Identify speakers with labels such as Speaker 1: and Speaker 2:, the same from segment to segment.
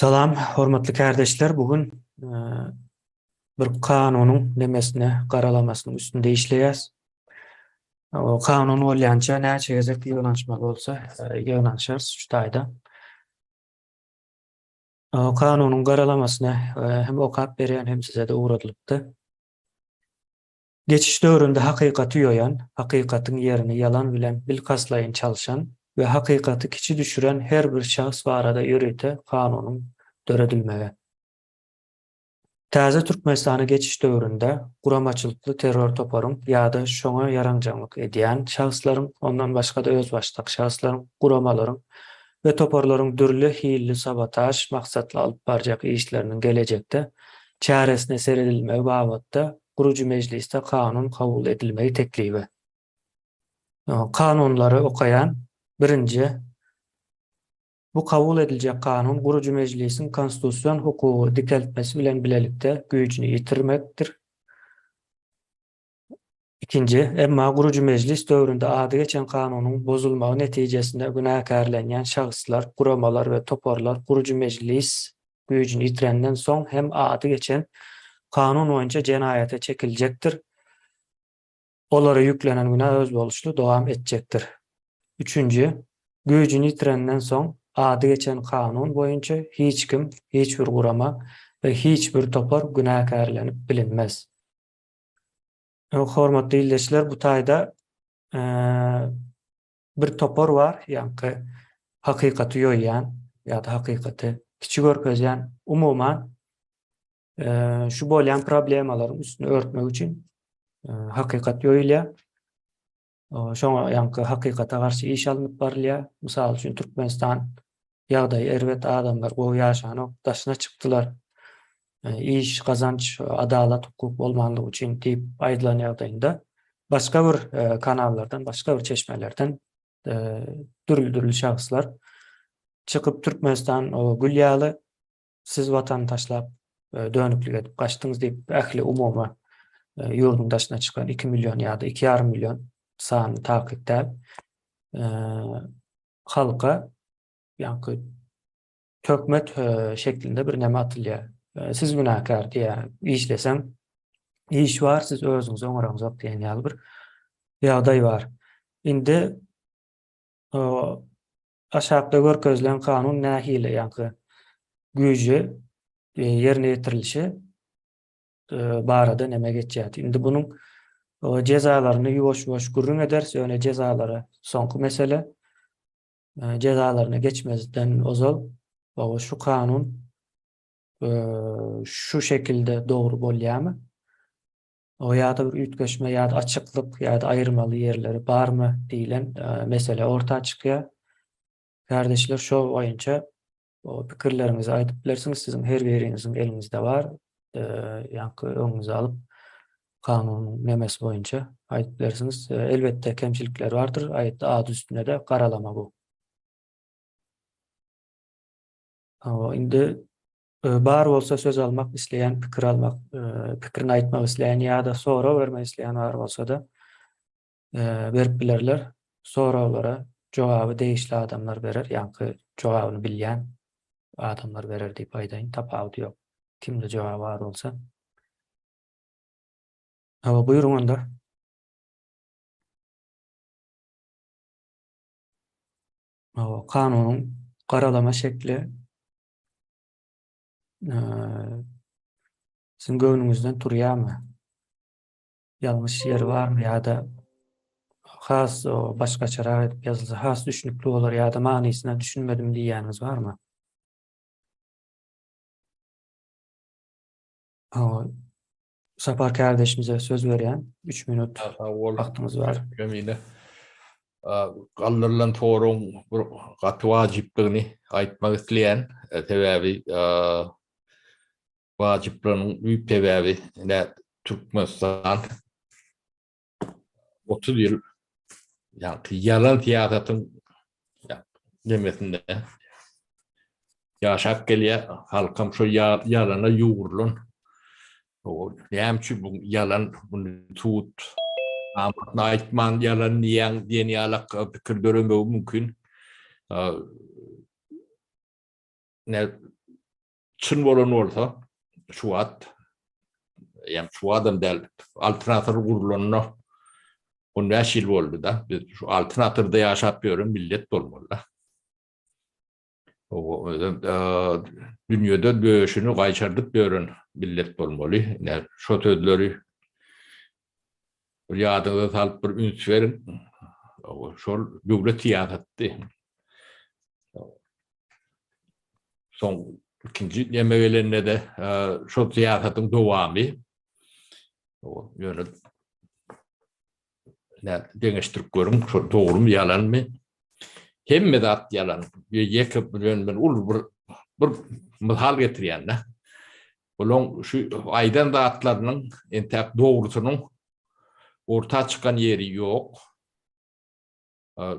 Speaker 1: Salam, hormatly kärdeşler, bu gün bir kanunyň nemesine, garalamasynyň üstünde işleýäs. O kanun bolýança näçe gezek ýygnanyşmaly bolsa, ýygnanyşarys şu taýda. O kanunyň garalamasyny hem okap berýän, hem size-de ugradylypdy. Geçiş döwründe hakykaty ýoýan, hakykatyň ýerini ýalan bilen bilkastlaýyn çalşan we hakykaty kiçi düşüren her bir şahs barada ýörite kanunyň döredilmegi. Täze Türkmenistana geçiş döwründe guramaçylykly terror toparyň ýa-da şoňa ýaranjaňlyk edýän şahslaryň, ondan başga-da özbaşdak şahslaryň, guramalaryň we toparlaryň dürli hilli sabotaž maksatly alyp barjak işleriniň gelejekde çäresine seredilmegi babatda Gurujy mejlisde kanun kabul edilmegi teklibi. Kanunlary okaýan birinji Bu kabul ediljek kanun Gurujy mejlisiň konstitusion hukugy dikeltmesi bilen bilelikde güýjüni ýitirmekdir. Ikinji, emma Gurujy mejlis döwründe ady geçen kanunyň bozulmagy netijesinde günäkärlenýän şahslar, guramalar we toparlar Gurujy mejlis güýjüni ýitirenden soň hem ady geçen kanun boýunça jenaýata çekiljekdir, olara ýüklenen günä özboluşly dowam etjekdir. Üçünji, güýjüni ýitirenden soň ady geçen kanun boýunça hiç kim, hiç bir gurama we hiç bir topar günäkärlenip bilinmez. Hormatly ildeşler, bu taýda bir topar bar, ýaňky hakykaty ýoýýan ýa-da hakykaty kiçi görkezýän, umuman şu bolýan problemalaryň üstüni örtmek üçin hakykat ýoýulýar. Şoňa ýaňky hakykata garşy iş alnyp barylýar. Mysal üçin Türkmenistan ýagdaýy erbet, adamlar gowy ýaşanok, daşyna çykdylar. Iş, gazanç, adalat, hukuk bolmanlygy üçin diýip aýdylan ýagdaýynda başga bir kanallardan, başga bir çeşmelerden dürli-dürli şahslar çykyp Türkmenistan gül ýaly, siz watany taşlap dönüklik edip gaçdyňyz diýip ähli umumy ýurduň daşyna çykan 2 million ýa-da 2,5 million sany takyk däl halka ýaňky töhmet şeklinde bir näme atylýar. Siz günäkär diýýär. Işleseň iş bar, siz özüňiz oňaraňzok diýen ýaly bir ýagdaý bar. Indi aşakda görkezilen kanun nähili ýaňky güýji ýerine ýetirilişi barada neme geçýär. Indi bunuň jezalaryny ýuwaş-ýuwaş gürrüň ederis, ýöne jezalara soňky mesele. Jezalaryna geçmezden ozal şu kanun şu şekilde dogry bolýarmy? O ýa-da bir üýtgeşme ýa-da açyklyk ýa-da aýyrmaly ýerleri barmy diýlen mesele orta çykýar. Kardeşler şo boýunça o pikirleriňizi aýdyp bilersiňiz. Siziň her biriňiziň eliňizde bar. Ýaňky öňüňize alyp kanunyň nemesi boýunça aýdyp bilersiňiz. Elbetde kemçilikler bardyr. Aýtdy ady üstünde-de garalama bu. Indi Bar bolsa söz almak isleýän, pikir almak, pikirini aýtmak isleýän ýa-da sorag bermek isleýän bar bolsa-da berip bilerler. Soraglara jogaby degişli adamlar berer, ýaňky jogabyny bilýän adamlar berer diýip aýdaýyn, tapawudy ýok. Kimde jogaby bar bolsa. Hawa, buýruň onda. Hawa, kanunyň garalama şekli Siziň göwnüňizden turýarmy? Ýalňyş ýeri barmy ýa-da has başgaçarak edip ýazylsa has düşnükli bolar ýa-da manysyna düşünmedim diýýäniňiz barmy? Sapar kärdeşimize söz berýän. 3 minut wagtyňyz bar.
Speaker 2: Kemine. Galdyrylan soragyň bir gaty wajypdygyny aýtmak isleýän. Sebäbi wajyplygynyň düýp sebäbi ine Türkmenistan 30 ýyl ýaňky ýalan syýasatyň nemesinde ýaşap gelýär. Halkam şo ýalana ýugrulan. Näme üçin bu ýalan muny subut namasyny aýtman ýalan diýýäň diýen ýalak pikir döremegi mümkin. Ne? çyn bolan bolsa şu wagt ýa şu wagtam däl Altyn asyr gurlanyna 15 ýyl boldy-da. Biz şu Altyn asyrda ýaşap ýören millet bolmaly-da. Özem dünýede döşüni gaýşardyp ýören millet bolmaly. Ine, şo sözleri bir ýadyňyza salyp bir üns beriň. Şol döwlet syýasatdy. Soň ikinji neme gelende-de şol syýasatyň dowamy. Ýöne Ine, deňeşdirip görüň, şol dogrumy, ýalanmy? Hemme zat ýalan. Ýeke bilen men uly bir bir mysal getirýän-de. Olaň şu aýdan zatlarynyň entäk dogrusynyň orta çykan ýeri ýok.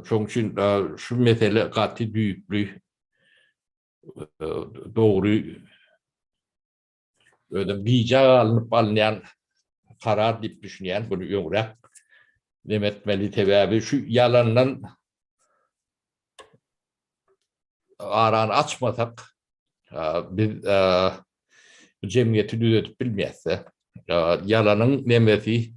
Speaker 2: Şonuň üçin şu mesele gaty düýpli dogry Özem gijä galynyp alynýan karar diýip düşünýän, buny öňräk neme etmeli, sebäbi şu ýalandan arany açmasak, biz bu jemgyýeti düzedip bilmeýäs-de. Ýalanyň nemesi,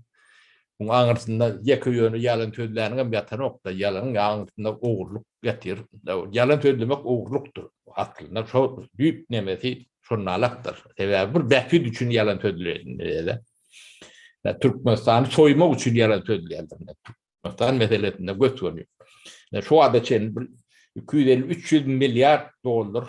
Speaker 2: muň aňyrsynda ýeke ýöne ýalan sözläniňem ýatanok-da, ýalanyň aňyrsynda ogurlyk ýatyr. Ýalan sözlemek ogurlykdyr. Aslynda şo düýp nemesi şonalakdyr. Sebäbi bir bähbit üçin ýalan sözleýär. Türkmenistany soýmak üçin ýalan sözleýärler. Türkmenistan meselesinde gös-göni. Şu wagta çenli bir 250-300 milliard dollar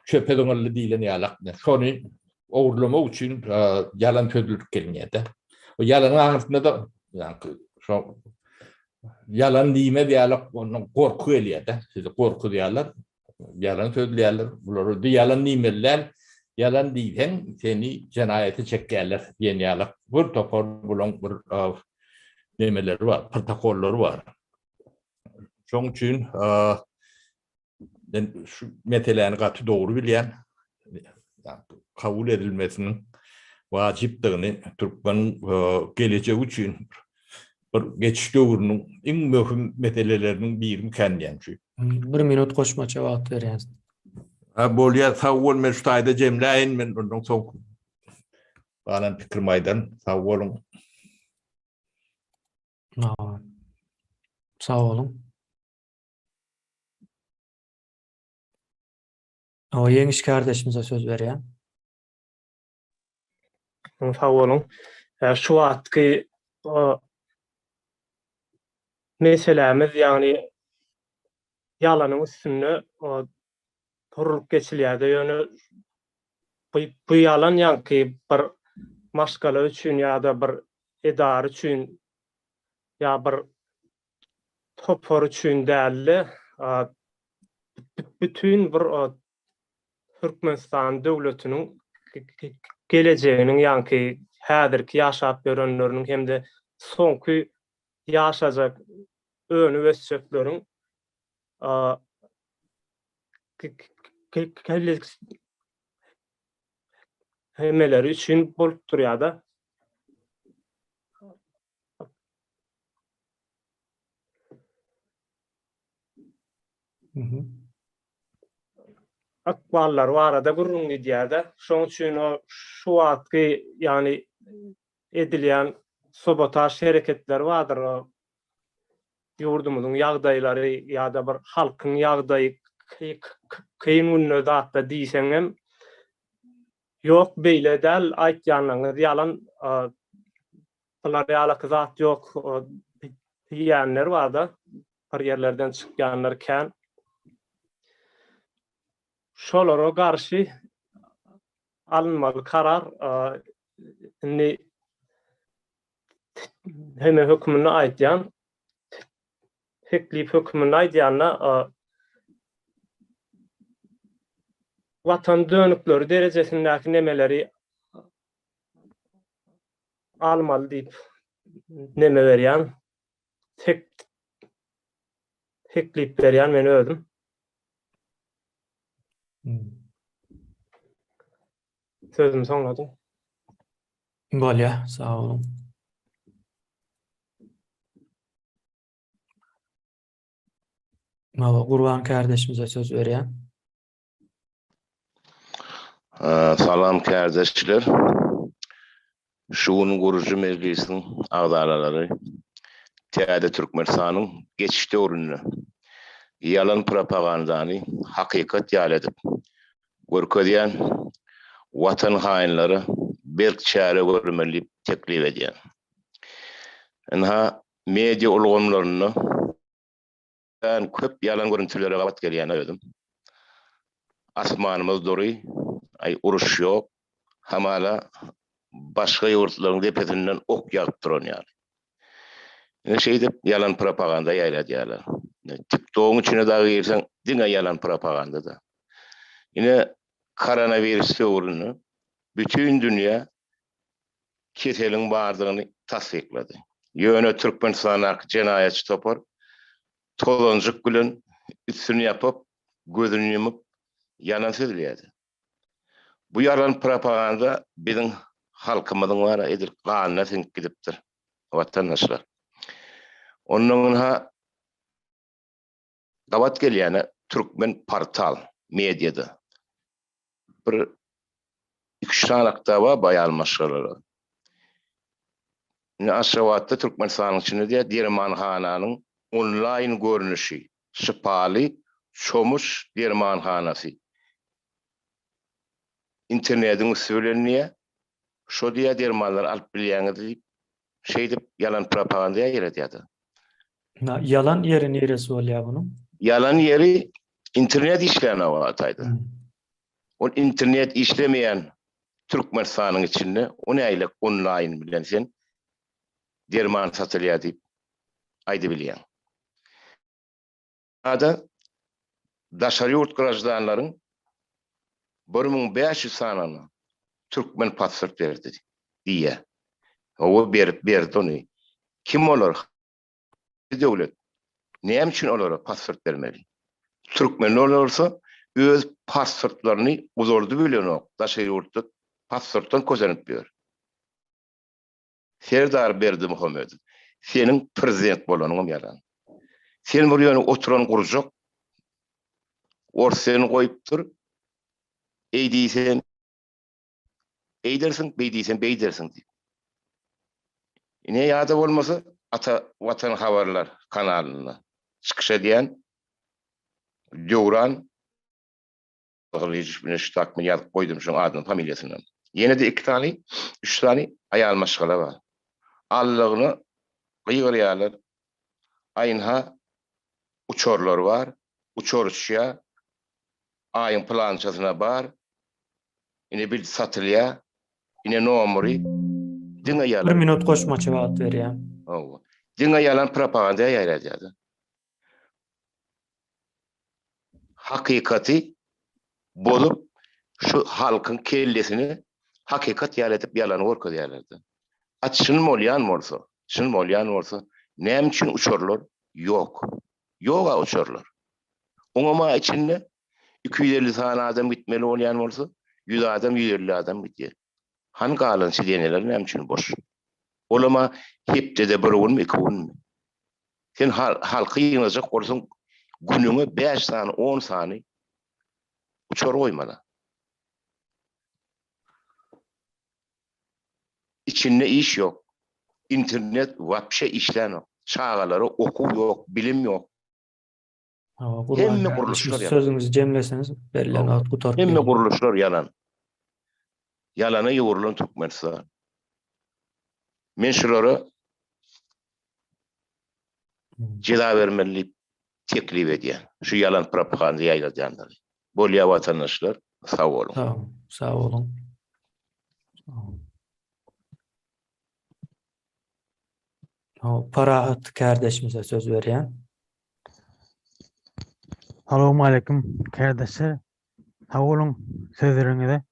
Speaker 2: çöpe zyňyldy diýlen ýalak. Şony ogurlamak üçin ýalan sözlülük gelinýär-de. O ýalanyň aňyrsynda-da ýaňky şo ýalan diýmez ýalak ondan gorky gelýär-de. Sizi gorkuzýarlar, ýalan sözleýärler. Bulara ýalan diýmeli däl. Ýalan diýseň, seni jenaýata çekýärler diýen ýalak bir topar bulaň bir nemeleri bar, protokollary bar. Şoň üçin Men şu meseläni gaty dogry bilýän. Kabul edilmesiniň wajypdygyny türkmen gelejegi üçin bir geçiş döwrüniň iň möhüm meseleleriniň birimikä diýýän şu.
Speaker 1: Bir minut goşmaça wagt berýän.
Speaker 2: Ha bolýar, sag bol, men şu taýda jemläýin, men ondan soň galan pikrimi aýdaryn. Sag boluň.
Speaker 1: Sag boluň. O Ýeňiş kardeşimize söz berýän.
Speaker 3: Sag boluň. Şu wagtky meselämiz, ýagny ýalanyň üstünde turulyp geçilýär-de, ýöne bu bu ýalan ýaňky bir maşgala üçin ýa-da bir edara üçin ýa bir topar üçin däl-de, bütin bir Türkmenistan döwletiniň gelejeginiň, ýaňky häzirki ýaşap ýörenleriniň hem-de soňky ýaşajak, önüp-ösjekleriň hemmeleri üçin bolup durýar-da. Ykballary barada gürrüň gidýär-de. Şonuň üçin o şu wagtky, ýagny edilýän sabotaž hereketleri bardyr. O ýurdumyzyň ýagdaýlary ýa-da bir halkyň ýagdaýy kyn günde zatda diýseňem, ýok beýle däl, aýtýanlaryňyz ýalan, Bular ýalaky zat ýok diýýänler barda, bir ýerlerden çykýanlar kän. Şolara garşy alynmaly karar indi heme hökmünde aýdýan, teklip hökmünde aýdýanda watan dönükleri derejesindäki nemeleri almaly diýip neme berýän tek teklip berýän men özüm. Hmm. Sözümi soňladym.
Speaker 1: Bolýar, sag boluň. Hawa, Gurban kardeşimize söz berýän.
Speaker 4: Salam kärdeşler. Şu gün gurujy mejlisiň agzalalary täze Türkmenistanyň geçiş döwründe ýalan propagandany hakykat ýaly edip görkezýän watan haýynlara berk çäre görmeli diýip teklip edýän. Ynha media ulgamlarynda Örän köp ýalan görüntülere gabat gelýän özüm. Asmanymyz dury, aý uruş ýok, hamala başga ýurtlaryň depesinden ok ýagyp duran ýaly. Ine şeýdip ýalan propaganda ýaýradýarlar. TikTogyň içine dagy girseň diňe ýalan propaganda-da. Ine koronawirus döwründe bütin dünýä keseliň bardygyny tassyklady. Ýöne Türkmenistandaky jenaýatçy topar tozanjyk bilen üstüni ýapyp, gözüni ýumup ýalan sözleýärdi. Bu ýalan propaganda biziň halkymyzyň bar-a edil ganyna siňip gidipdir, watandaşlar. Ondan ynha gabat gelýäne Türkmen portal mediada bir iki-üç sanakda bar baýal maşgalalar. Indi Aşgabatda Türkmenistanyň içinde diýýär dermanhananyň onlaýn görnüşi Şypaly Çomuş dermanhanasy internediň üsti bilen diýýär şo diýýär dermanlary alyp bilýäňiz diýip şeýdip ýalan propaganda ýaýradýar-da.
Speaker 1: Ýalan ýeri niresi bolýar bunuň?
Speaker 4: Ýalan ýeri internet işlänok ataýda. Ol internet işlemeýän Türkmenistanyň içinde o näýlek onlaýn bilen sen derman satylýar diýip aýdybilýäň. Ýa-da daşary ýurt graždanlaryň 1500 sanyna türkmen pasport berdi diýýär. Hawa berip berdi ony. Kim olar? Döwlet näme üçin olara pasport bermeli? Türkmenler bolsa öz pasportlaryny uzaldyp bilenok, daşary ýurtda pasportdan kösenip ýör. Serdar Berdimuhamedow, seniň prezident bolanyňam ýalan. Sen bir ýöne oturan gurjak, ors seni goýupdyr, eý diýsen, eýdersiň, beý diýseň beýdersiň diýip. Ine ýa-da bolmasa Ata Watan habarlar kanalynda çykyş edýän Döwran Gylyjow bilen şu tak men ýazyp goýdum şoň adyny familiýasyny. Ýene-de iki sany, üç sany aýal maşgala bar. Allygyna gygyrýarlar. Aýynha uçarlar bar, uçar uçýar, aýyň pylançasyna bar, Ine bil satylýa. Ine nomury. Diňe ýalan.
Speaker 1: Bir minut goşmaça wagt berýän.
Speaker 4: Hawa. Diňe ýalan propaganda ýaýradýar-da. Hakykaty bozup şu halkyň kellesine hakykat ýaly edip ýalany görkezýärler-de. A çyn bolýan bolsa, çyn bolýan bolsa näme üçin uçarlar ýok? Ýog-a uçarlar. Oňam-a içinde 250 sany adam gitmeli bolýan bolsa, 100 adam, 150 adam gidýär. Hany galan sideneler näme üçin boş? Olam-a hepdede bir günmi, iki günmi? Sen halky ýygnajak bolsaň, günüňe 5 sany, 10 sany uçar goýmaly. Içinde iş ýok. Internet wapşe işlänok. Çagalara okuw ýok, bilim ýok.
Speaker 1: Hemme gurluşlar ýalan. Sözüňizi jemleseňiz, berlen wagt gutaryp.
Speaker 4: Hemme gurluşlar ýalan. Ýalana ýugrulan Türkmenistan. Men şulara jeza bermeli diýip teklip edýän. Şu ýalan propaganda ýaýradýanlary. Bolýa watandaşlar, sag boluň.
Speaker 1: Sag, sag boluň. Parahat kärdeşimize söz berýän.
Speaker 5: Salowmaleýkim kärdeşler. Sag boluň sözleriňize.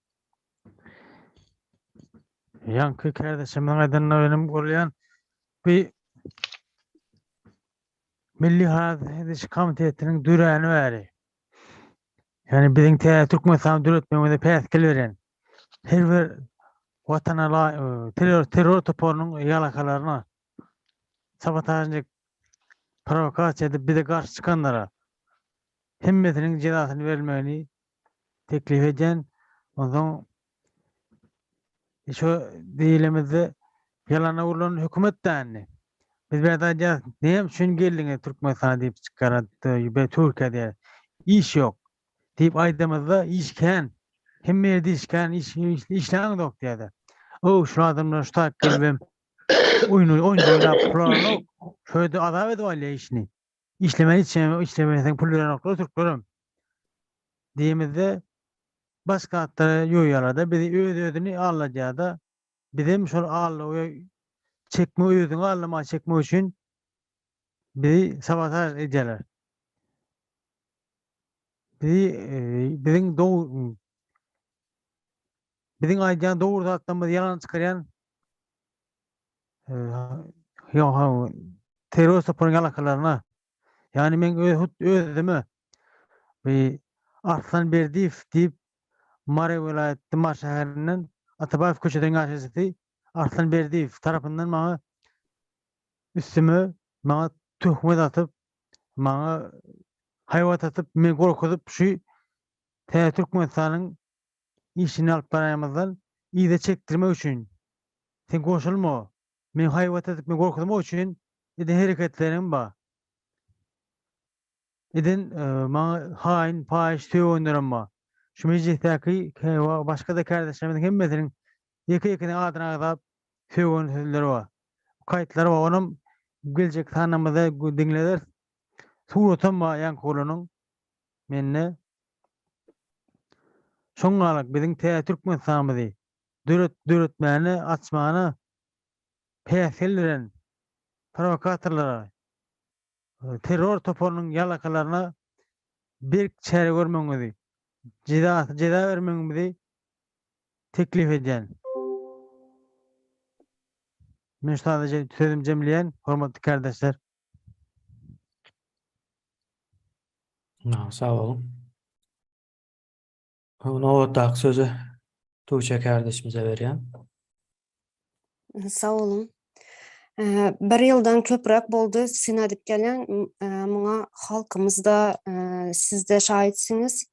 Speaker 5: Ýaňky kärdeşimiziň aýdanyna benim bolýan bi Milli Halas ediş komitetiniň döräni bäri ýagny biziň täze Türkmenistany döretmegimize päsgel beren her bir watana terror terror toparynyň ýalakalaryna sabotažnik prowokasiýa edip bize garşy çykanlara hemmesiniň jezasyny berilmegini teklip edýän. Onsoň şu diýilemizde ýalana gurlan hökümet dändi. Biz bärde aýdýarys, näme üçin geldiňiz Türkmenistana diýip çykarat, be Türkiýä diýýär. Iş ýok diýip aýdamyzda iş kän. Hemme ýerde iş kän, iş işläňzok diýýärler. O şu adamlar şu taýyp gelibem oýun oýun oýnap pul alanok. Şu ýerde azap edip alýar işini. Işlemän hiç işlemeseň pul berenoklar türklerem. Diýemizde başga zatlara ýoýýarlar-da, bizi öz-özüni alladýar-da. Bizem şol aldawa çekme özüňi aldamaga çekmek üçin bizi sabotaž edýärler. Bizi biziň dogry biziň aýdýan dogry zatlarymyzy ýalan çykarýan ýok terror toparyň ýalakalaryna ýagny men öz hut özüme bir Arslan Berdiýew diýip Mary welaýaty Mary şäherinden Atabaýew köçesiniň ýaşaýjysy Arslan Berdiýew tarapyndan maňa üstüme maňa töhmet atyp maňa haýbat atyp meni gorkuzyp şu Täze Türkmenistanyň işini alyp barýanymyzdan yza çekdirmek üçin, sen goşulma, meni haýbat edip meni gorkuzmak üçin eden hereketleriň bar. Eden maňa haýyn, paýyş sögenlerem bar. Şu mejlisdäki başga-da kärdeşlerimiziň hemmesiniň ýeke-ýekeden adyny agzap sögen sözleri bar. Kaýtlar bar, onam geljek sanymyzda diňlederis. Suratam bar ýaňky oglanyň mende. Şoň galak biziň täze Türkmenistanymyzy döret döretmäne açmana päsgel beren prowokatorlara terror toparynyň ýalakalaryna berk çäre görmegiňizi jeza jeza bermegiňizi teklip edýän. Men şu taýda sözümi jemleýän hormatly kärdeşler.
Speaker 1: Sag boluň. Nobatdaky sözi Tuğçe kardeşimize berýän.
Speaker 6: Sag boluň. Bir ýyldan köpräk boldy syn edip gelýän. Muňa halkymyz da, siz de şahitsiňiz.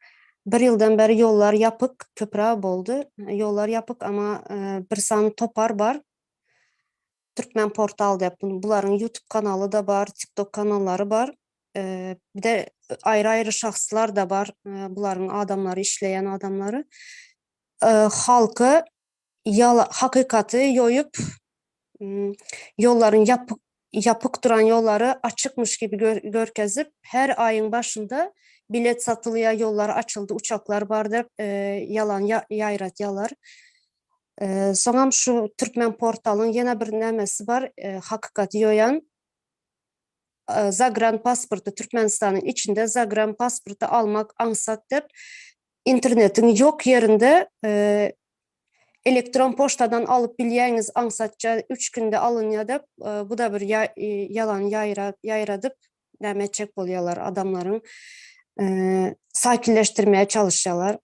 Speaker 6: Bir ýyldan bäri ýollar ýapyk, köpräk boldy. Ýollar ýapyk, amma bir sany topar bar. Türkmen portal diýip, bularyň YouTube kanaly da bar, TikTok kanallary bar. Bir de aýry-aýry şahslar da bar, bularyň adamlary, işleýän adamlary. Halky ýala hakykaty ýoýup, ýollaryň ýapyk ýapyk duran ýollary açykmyş gibi görkezip, her aýyň başynda bilet satylýar, ýollar açyldy, uçaklar bar diýip, ýalan ýaýradýarlar. Soňam şu Türkmen portalyň ýene bir nämesi bar, hakykaty ýoýan zagran pasporty Türkmenistanyň içinde zagran pasporty almak aňsat diýip, internetiň ýok ýerinde elektron poçtadan alyp bilýäňiz aňsatja üç günde alynýar diýip, bu da bir ýalan ýaýradyp näme etjek bolýarlar adamlaryň sakinleşdirmeye çalışýarlar.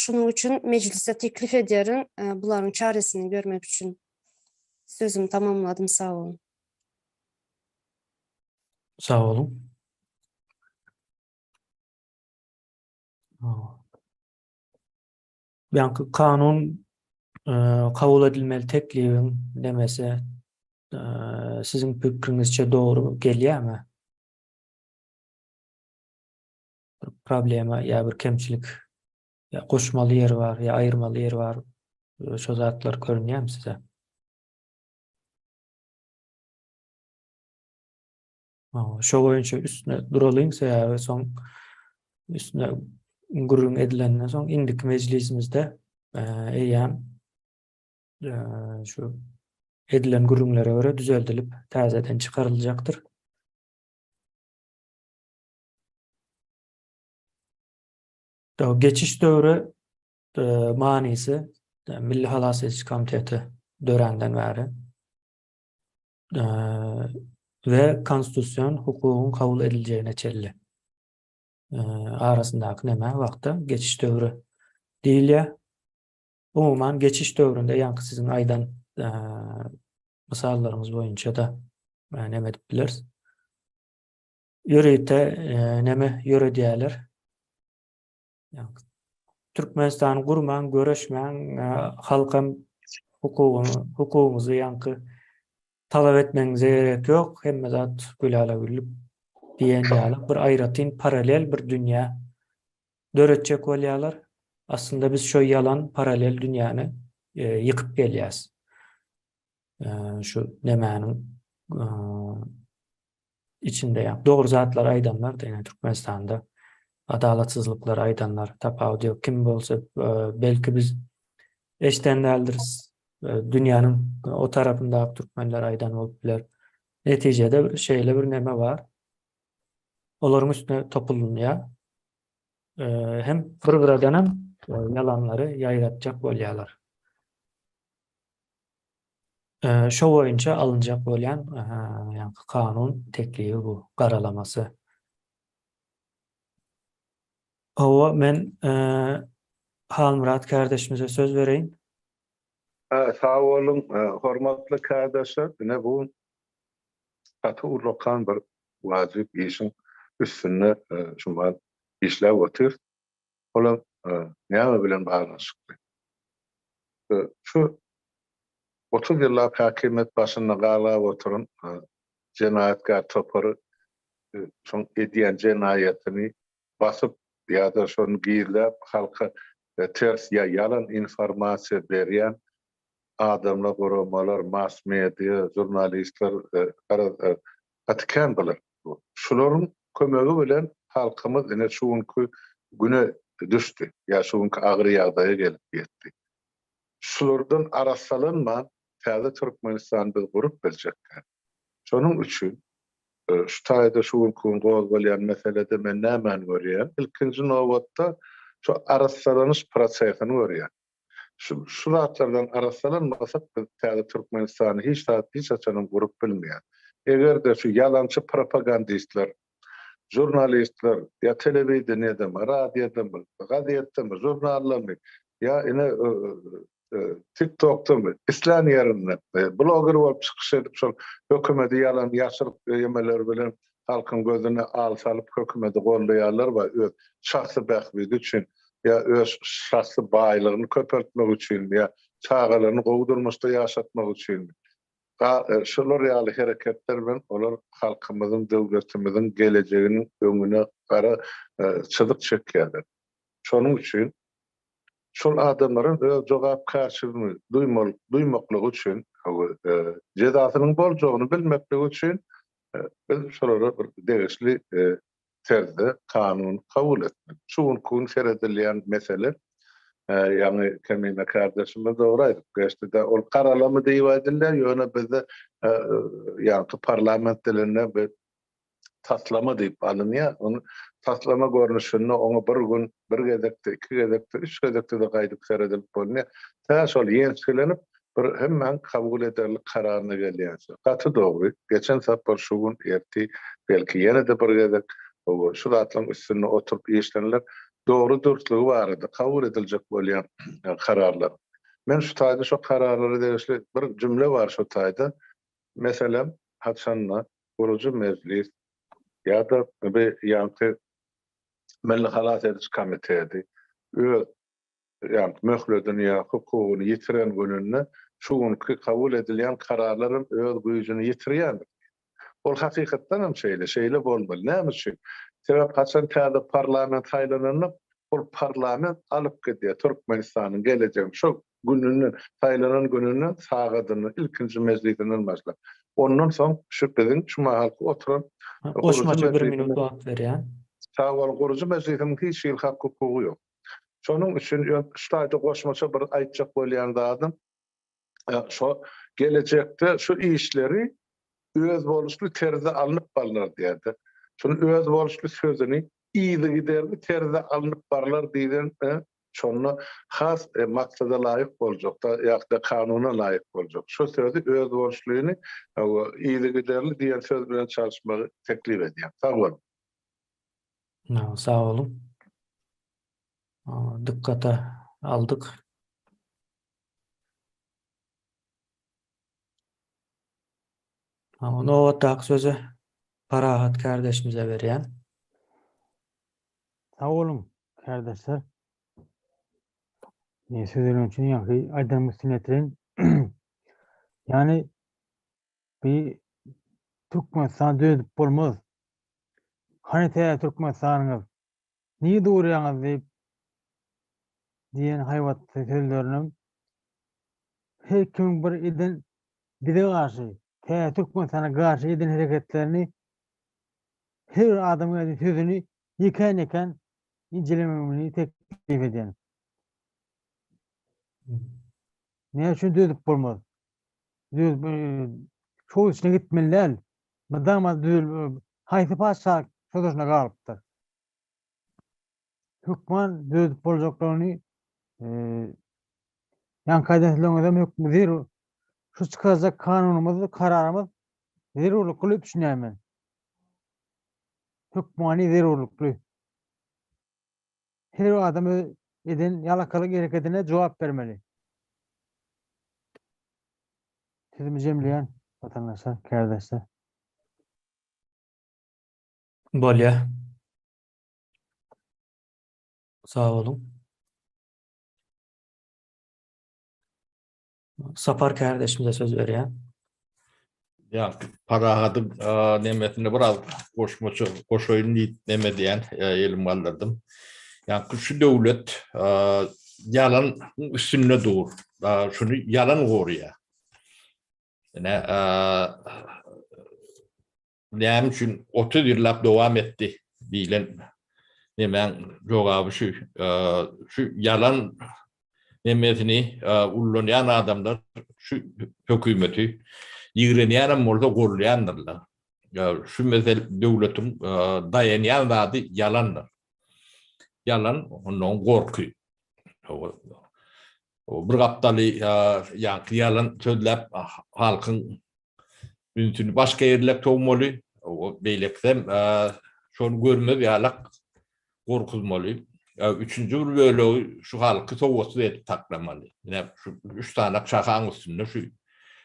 Speaker 6: Şunuň üçin mejlise teklif edýärin bularyň çaresini görmek üçin. Sözümi tamamladym sag boluň.
Speaker 1: Sag boluň. Ýaňky kanun kabul edilmeli teklibiň nemesi siziň pikiriňizçe dogry gelýärmi? Bir problema ýa bir kemçilik ýa goşmaly ýeri bar ýa aýyrmaly ýeri bar. Şo zatlar görünýärmi size? Şo boýunça üstüne duralyň, sebäbi soň üstüne gürrüň edilenden soň indiki mejlisimizde eýýäm şu edilen gürrüňlere görä düzeldilip täzeden çykaryljakdyr. Geçiş döwri manysy Milli halas ediş komiteti döränden bäri we konstitusion hukugyň kabul ediljegine çenli arasyndaky näme wagtda geçiş döwri diýilýär. Umuman geçiş döwründe ýaňky siziň aýdan mysallaryňyz boýunça-da näme edip bileris. Ýörite näme ýöredýärler? Türkmenistany gurmaň, göreşmäň, halkam hukugyny, hukugyňyzy ýaňky talap etmegiňize gerek ýok, hemme zat gülala-güllük diýen ýaly bir aýratyn paralel bir dünýä döretjek bolýarlar. Aslynda biz şo ýalan paralel dünýäni ýykyp gelýäs. Şu nemäniň içinde ýa dogry zatlary aýdanlar da ýa Türkmenistanda adalatsyzlyklary aýdanlar tapawudy ýok kim bolsa belki biz eşden däldiris dünýäniň o tarapyndaky türkmenler aýdan bolup biler. Netijede bir şeýle bir neme bar. Olaryň üstüne topulynýar. Hem bir gyradan hem ýalanlary ýaýratjak bolýarlar. Şo boýunça alynjak bolýan ýaňky kanun teklibi bu garalamasy. Hawa, men Halmyrat kärdeşimize söz bereýin.
Speaker 7: Sag boluň, hormatly kärdeşler. Ine bu gaty ullakan bir wajyp işiň üstünde şu mahal işläp otyrys. Olam näme bilen baglanyşykly? Şu 30 ýyllap häkimiýet başynda galgap oturan jenaýatkär topary şoň edýän jenaýatyny basyp ýa-da şony gizläp halka ters ýa ýalan informasiýa berýän adamlar, guramalar, mass media, žurnalistler garaz gaty kän bular. Şularyň kömegi bilen halkymyz ine şu günki güne düşdi ýa şu günki agyr ýagdaýa gelip ýetdi. Şulardan arassalanman täze Türkmenistany biz gurup biljek däl. Şonuň üçin şu taýda şu günki gün gozgalýan meselede men nämäni görýän? Ilkinji nobatda şu arassalanyş prosesini görýän. Şu şu zatlardan arassalanmasak biz täze Türkmenistany hiç zat hiç haçanam gurup bilmeýäs. Eger-de şu ýalançy propagandistler, žurnalistler ýa telewideniýedemi, radiodamy, gazetdemi, žurnaldamy ýa ine TikTokdamy islän ýerinde bloger bolup çykyş edip şol hökümedi ýalan ýaşyryp ýemeler bilen halkyň gözüne al salyp hökümedi goldaýarlar we öz şahsy bähbidi üçin ýa öz şahsy baýlygyny köpeltmek üçin ýa çagalaryny gowy durmuşda ýaşatmak üçin şular ýaly hereketler bilen olar halkymyzyň döwletimiziň gelejeginiň öňüne gara çyzyk çekýärler. Şonuň üçin şol adamlaryň öz jogapkärçiligini duýmaly duýmaklygy üçin jezasynyň boljagyny bilmekligi üçin biz şolara bir degişli terzde kanun kabul etmeli. Şu günki gün seredilýän mesele ýaňy Kemine kardeşimiz dogry aýdyp geçdi-de, ol garalama diýip aýdylýar, ýöne bizde ýaňky parlament dilinde bir taslama diýip alynýar. Ony taslama görnüşinde oňa bir gün, bir gezekde, iki gezekde, üç gezekde-de gaýdyp seredilip bolunýar. Tä şol ýençgilenip, bir hemmäň kabul ederlik kararyna gelýänçä. Gaty dogry, geçen sapar, şu gün, ertir, belki ýene-de bir gezek şu zatlaryň üstünde oturyp işleniler. Dogry-dürslügi barada kabul ediljek bolýan kararlar. Men şu taýda şo kararlara degişli bir jümle bar şo taýda. Meselem, haçanda gurujy mejlis ýa-da bir ýaňky Milli halas ediş komiteti öz ýaňky möhledini ýa hukugyny ýitiren gününde şu günki kabul edilýän kararlar hem öz güýjüni ýitirýändir. Ol hakykatdan hem şeýle, şeýle bolmaly. Näme üçin? Sebäp haçan täze parlament saýlananda, ol parlament alyp gidýär Türkmenistanyň gelejegini. Şol gününden, saýlanan gününden, sagadyndan, ilkinji mejlisinden başlap. Ondan soň şu biziň şu mahalky oturan
Speaker 1: Goşmaça bir minut wagt berýän.
Speaker 7: Sag boluň, gurujy mejlisiniň hiç hili hak-hukugy ýok. Şonuň üçin şu taýda goşmaça bir aýtjak bolýan zadym, şo gelejekde şu işleri özboluşly terzde alnyp barlar diýýärdi. Şuny özboluşly sözüni yzygiderli terzde alnyp barlar diýen şonda has maksada laýyk boljak-da, ýa-da kanuna laýyk boljak. Şu sözi özboluşlyny yzygiderli diýen söz bilen çalyşmagy teklip edýän. Sag boluň.
Speaker 1: Sag boluň. Dikkate aldyk. Nobatdaky sözi Parahat kardeşimize berýän.
Speaker 5: Sag boluň, kardeşler. Söz beren üçin ýaňky aýdanymyň üstüni ýetireýin. Ýagny bir Türkmenistan döredip bolmaz. Hany täze Türkmenistanyňyz? Nirde gurýaňyz diýip diýen haýbatly sözlerinem her kimiň bir eden bize garşy, täze Türkmenistana garşy eden hereketlerini her bir adamyň eden sözüni ýekän-ýekän incelemegini teklip edýän. Näme üçin düzüp bolmaz? Düzüp, şol içine gitmeli däl. Mydama düzül, haýsy patyşalyk şo daşyna galypdyr? Hökman düzüp boljaklaryny ýaňky aýdan sözleriňizem hökman zerur. Şu çykarjak kanunymyz, kararymyz zerurlykly diýip düşünýän men. Hökmany zerurlykly. Her bir adam öz eden ýalakalyk herekedine jogap bermeli. Sözümi jemleýän, watandaşlar, kärdeşler.
Speaker 1: Bolýa. Sag boluň. Sapar kärdeşimize söz berýän.
Speaker 2: Ýa Parahadyň nemesine biraz goşmaça goşaýyn diýip neme diýen elim galdyrdym. Ýa şu döwlet ýalan üstünde dur. Şuny ýalan gorýar. Ine Näme üçin 30 ýyllap dowam etdi diýlen nemäň jogaby şu. Şu ýalan nemesini ullanýan adamlar şu hökümeti ýigrenýänem bolsa gollaýandyrlar. Şu mesel döwletiň daýanýan zady ýalandyr. Ýalan ondan gorky. Bir gapdaly ýaňky ýalan sözläp halkyň ünsüni başga ýerlere sowmaly, beýlekisem şony görmez ýalak gorkuzmaly. Üçünji bir bölegi şu halky sowatsyz edip saklamaly. Ine şu üç sany şahaň üstünde şu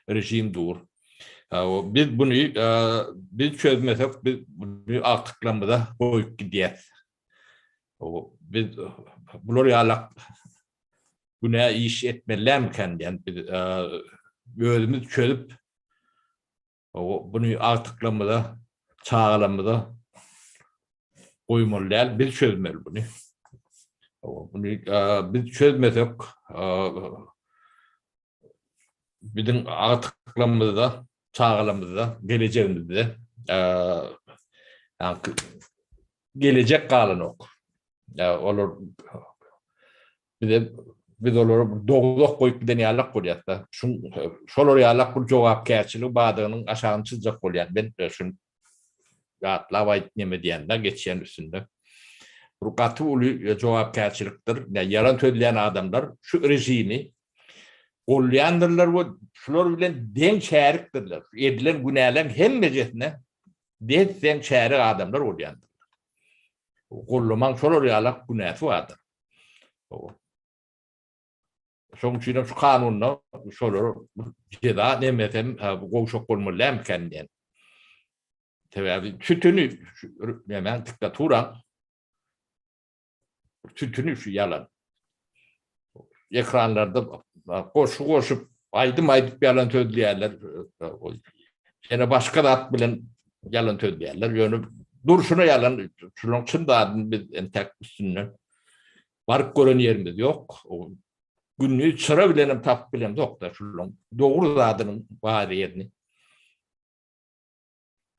Speaker 2: režim dur. Biz buny biz çözmesek biz buny agtyklarymyza goýup gidýäs. Biz bular ýalak günä iş etmelilämikän diýen biz özümiz çözüp buny agtyklarymyza, çagalarymyza goýmaly däl, biz çözmeli buny. Buny biz çözmesek biziň agtyklarymyzda, çagalarymyzda, gelejegimizde gelejek galanok. Olar bize biz olara bir dowzah goýup giden ýalak bolýas-da. Şuň şolar ýalak bir jogapkärçiligi bardygynyň aşagyny çyzjak bolýan. Men şuny ýatlap aýdyp neme diýende geçýän üstünde. Bu gaty uly jogapkärçilikdir. Ýalan sözleýän adamlar şu režimi golýandyrlar we şular bilen deň şärikdirler. Edilen günäleriň hemmejesine des-deň şärik adamlar bolýandyrlar. Gollamaň şolar ýalak günäsi bardyr. Şonuň üçin hem şu kanunda şolara jeza nemesem gowşak bolmaly dälmikä diýen. Sebäbi sütüni näme diktatura sütüni şu ýalan. Ekranlarda goşgy goşup, aýdym aýdyp ýalan sözleýärler. Ýene başga zat bilen ýalan sözleýärler. Ýöne durşuna ýalan, şularyň çyn zadyny biz entek üstünden baryp gören ýerimiz ýok. Gündiz çyra bilen hem tapyp bilemzok-da şularyň dogry zadynyň bar ýerini.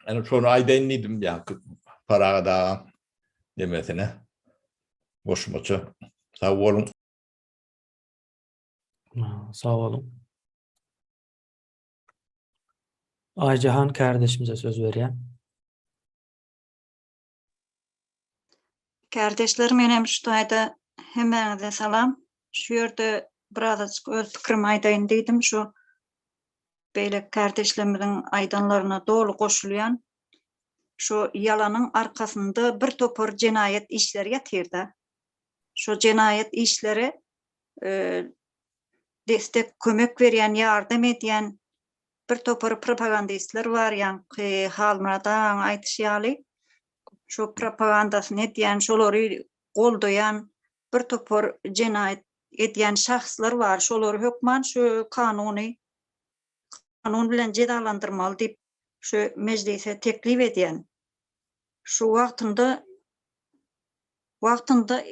Speaker 2: Ýani şony aýdaýyn diýdim ýaňky Parahat agaň demesine goşmaça. Sag boluň.
Speaker 1: Sag boluň. Aýjahan kärdeşimize söz berýän.
Speaker 8: Kärdeşler menem şu taýda hemmäňize salam. Şu ýerde birazajyk öz pikrimi aýdaýyn diýdim. Şu beýleki kärdeşlerimiziň aýdanlaryna doly goşulýan. Şu ýalanyň arkasynda bir topar jenaýat işleri ýatyrda. Şu jenaýat işleri destek kömek berýän, ýardam edýän bir topar propagandistler bar, ýaňky Halmyrat agaň aýdyşy ýaly, şo propagandasyny edýän, şolary goldaýan bir topar jenaýat. edýän şahslar bar, şolary hökman şu kanuny kanun bilen jezalandyrmaly diýip şu mejlise teklip edýän. Şu wagtynda wagtynda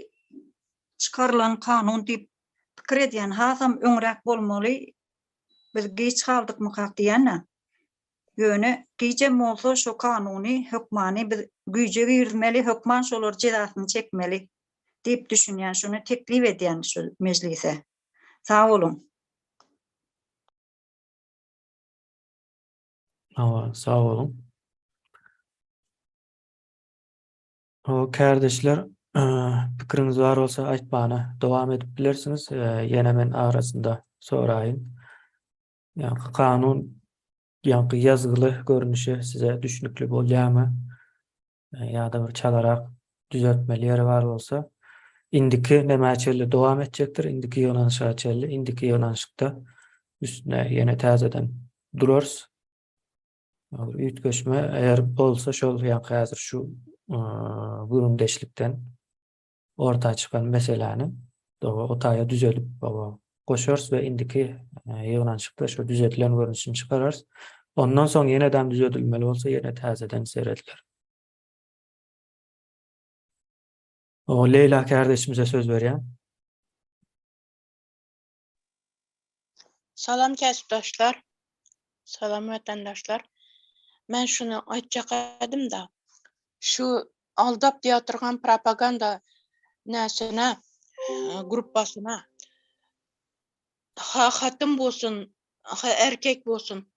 Speaker 8: çykarylan kanun diýip pikir edýän, hasam öňräk bolmaly, biz giç galdykmykak diýýän-ä. Ýöne gijem bolsa şu kanuny hökmany biz güýje girizmeli, hökman şolar jezasyny çekmeli diýip düşünýän, şuny teklip edýän şu mejlise. Sag boluň.
Speaker 1: Hawa, sag boluň. Hawa, kärdeşler, pikiriňiz bar bolsa aýtmana dowam edip bilersiňiz. Ýene men arasynda soraýyn. Ýaňky kanun, ýaňky ýazgyly görnüşi size düşnükli bolýarmy? Ýa-da bir çalarak düzeltmeli ýeri bar bolsa, indiki nämä çenli dowam etjekdir, indiki ýygnanyşyga çenli, indiki ýygnanyşykda üstüne ýene täzeden durarys. Üýtgeşme eger bolsa şol ýaňky häzir şu gürrüňdeşlikden orta çykan meseläni o taýa düzelip goşarys we indiki ýygnanyşykda şu düzedilen görnüşini çykararys. Ondan soň ýenedem düzedilmeli bolsa ýene täzeden serediler. O Leýla kardeşimize söz berýän.
Speaker 9: Salam käsipdaşlar. Salam watandaşlar. Men şuny aýtjak edim-da. Şu aldap diýatyrgan propaganda näsine, gruppasyna ha hatyn bolsun, ha erkek bolsun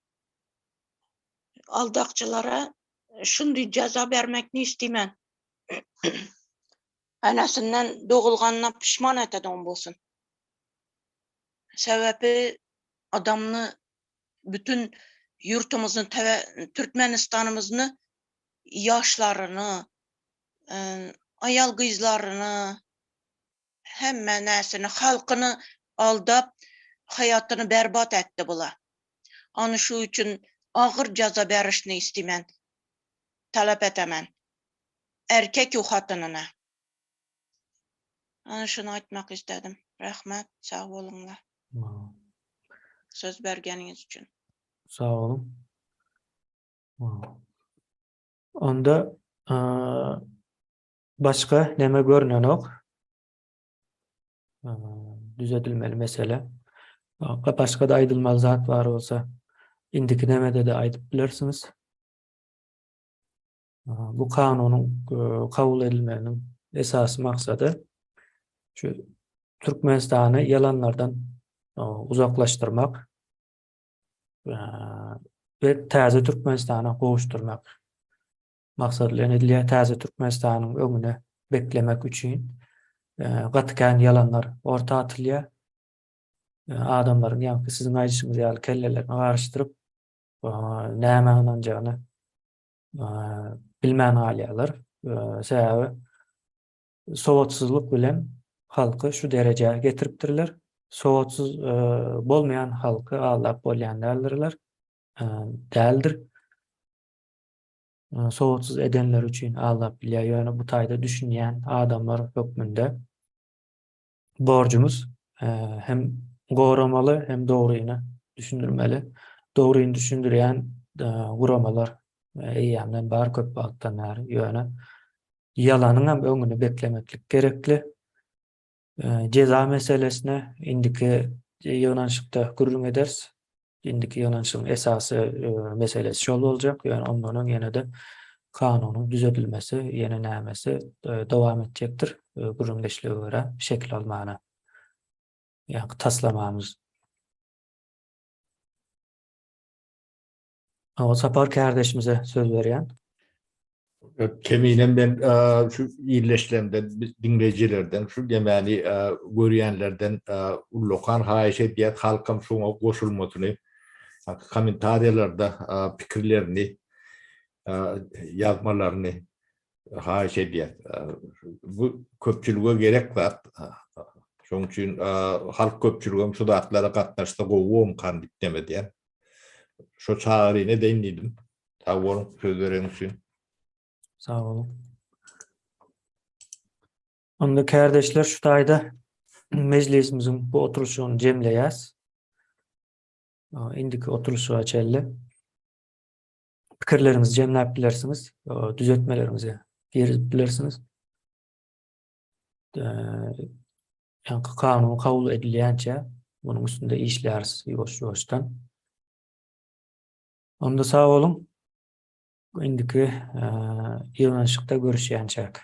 Speaker 9: aldakçylara şundy jaza bermekni isteýmen. Enesinden dogulganyna pişman etedigan bolsun. Sebäbi adamny bütün ýurtumyzyny Türkmenistanymyzyny ýaşlaryny, aýal gyzlaryny hemme näsini halkyny aldap haýatyny berbat etdi bula. Any şu üçin agyr jaza berişni isteýmen. Talap etemen. Erkek u hatynyna. Ana şuny aýtmak istedim. Rahmat, sag boluňlar. Söz bergeniňiz üçin.
Speaker 1: Sag boluň. Onda başga näme görnenok? Düzedilmeli mesele. Başga-da aýdylmaly zat bar bolsa, indiki nämede-de aýdyp bilersiňiz. Bu kanunyň kabul edilmeginiň esasy maksady şu Türkmenistany ýalanlardan uzaklaşdyrmak we täze Türkmenistana gowuşdyrmak maksady bilen edilýär. Täze Türkmenistanyň öňüne beklemek üçin gaty kän ýalanlar orta atylýar. Adamlaryň ýaňky siziň aýdyşyňyz ýaly kellelerini garyşdyryp, nämä ynanjagyny bilmän galýarlar. Sebäbi sowatsyzlyk bilen halky şu derejä getiripdirler. Sowatsyz bolmaýan halky aldap bolýan däldirler. Däldir. Sowatsyz edenler üçin aldap bilýär. Ýöne bu taýda düşünýän adamlar hökmünde borjumyz hem goramaly, hem dogryny düşündirmeli. Dogryny düşündirýän guramalar eýýämden bar köp wagtdan bäri. Ýöne ýalanyň hem öňüni beklemeklik gerekli. Jeza meselesine indiki ýygnanyşykda gürrüň ederis. Indiki ýygnanyşygyň esasy meselesi şol boljak. Ýöne ondan öň ýene-de kanunyň düzedilmesi, ýene nämesi dowam etjekdir gürrüňdeşlige görä şekil almana. Ýa taslamamyz. O Sapar kärdeşimize söz berýän.
Speaker 2: Keminem men şu illeşlemden, diňleýjilerden, şu demäni görýänlerden ullakan haýyş edýän, halkam şoňa goşulmasyny, kommentariýalarda pikirlerini ýazmalaryny haýyş edýän. Bu köpçülige gerek zat. Şonuň üçin halk köpçüligem şu zatlara gatnaşsa gowy bomkan diýip neme edýän. Şo çagyryny edeýin diýdim. Sag boluň söz bereniň üçin.
Speaker 1: Sag boluň. Onda kärdeşler şu taýda. mejlisimiziň bu oturyşyny jemleýäs. Indiki oturyşyga çenli pikirleriňizi jemläp bilersiňiz, düzetmeleriňizi girizip bilersiňiz. Ýaňky kanun kabul edilýänçä munuň üstünde işläris ýuwaş-ýuwaşdan. Onda sag boluň. Indiki ýygnanyşykda görüşýänçäk.